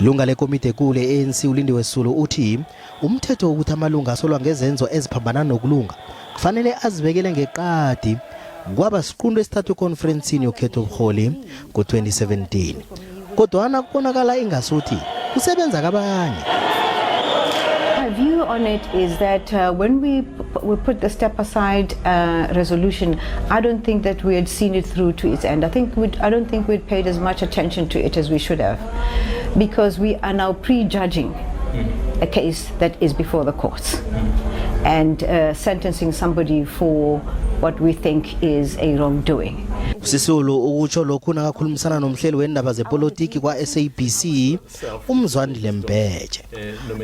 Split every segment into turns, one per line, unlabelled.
Ilunga lekomidi le-ANC ULindiwe Sisulu uthi umthetho ukuthi amalunga asolwa ngezenzo eziphambana nokulunga kufanele azibekele ngeqadi kwaba isiqunto esithathwe econferencini yokhetho ubuholi ngo-2017 kodwa kubonakala ingasuthi kusebenza kabanye.
My view on it is that when we put the step aside resolution, I don't think that we had seen it through to its end. I don't think we'd paid as much attention to it as we should have, because we are now prejudging a case that is before the courts and sentencing somebody for what we think is a wrongdoing.
Sisulu ukutsho lokhu nakakhulumisana nomhleli wendaba zepolitiki kwa SABC umzwandile Mbheje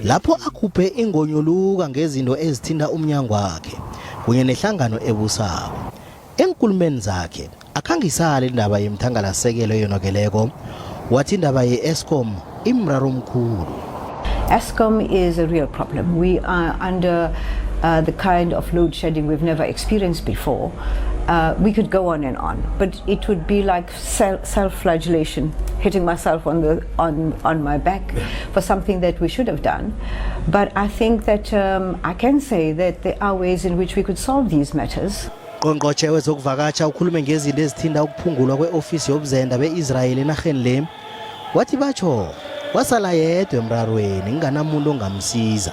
lapho akhuphe ingonyuluka ngezinto ezithinta umnyango wakhe kunye nehlangano ebusako. Enkulumeni zakhe akhangisale indaba yemthangalasekelo yonokeleko wathi indaba ye-Eskom imraro omkhulu.
Eskom is a real problem. We are under the kind of load shedding we've never experienced before. We could go on and on, but it would be like self-flagellation, hitting myself on my back for something that we should have done. But I think that I can say that there are ways in which we could solve these matters.
Ongqongqotjhe wezokuvakatsha ukhulume ngezinto ezithinta ukuphungulwa kwe-ofisi yobuzenda be-Israel enarheni le wathi batsho wasala yedwa emrarweni nganamuntu ongamsiza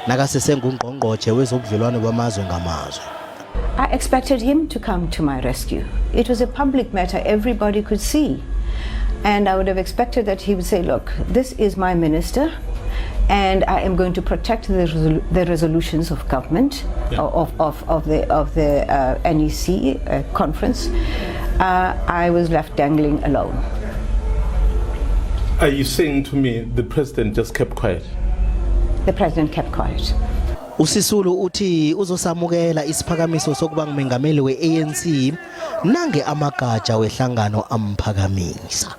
nakasesengungqongqotjhe wezobudlelwano bamazwe ngamazwe.
I expected him to come to my rescue. It was a public matter everybody could see, and I would have expected that he would say, look, this is my minister and I am going to protect the resolutions of government, of the NEC conference. I was left dangling alone.
Are you saying to me the president just kept quiet?
The president kept quiet.
Usisulu uthi uzosamukela isiphakamiso sokuba ngumengameli we-ANC nange amagatsha wehlangano amphakamisa.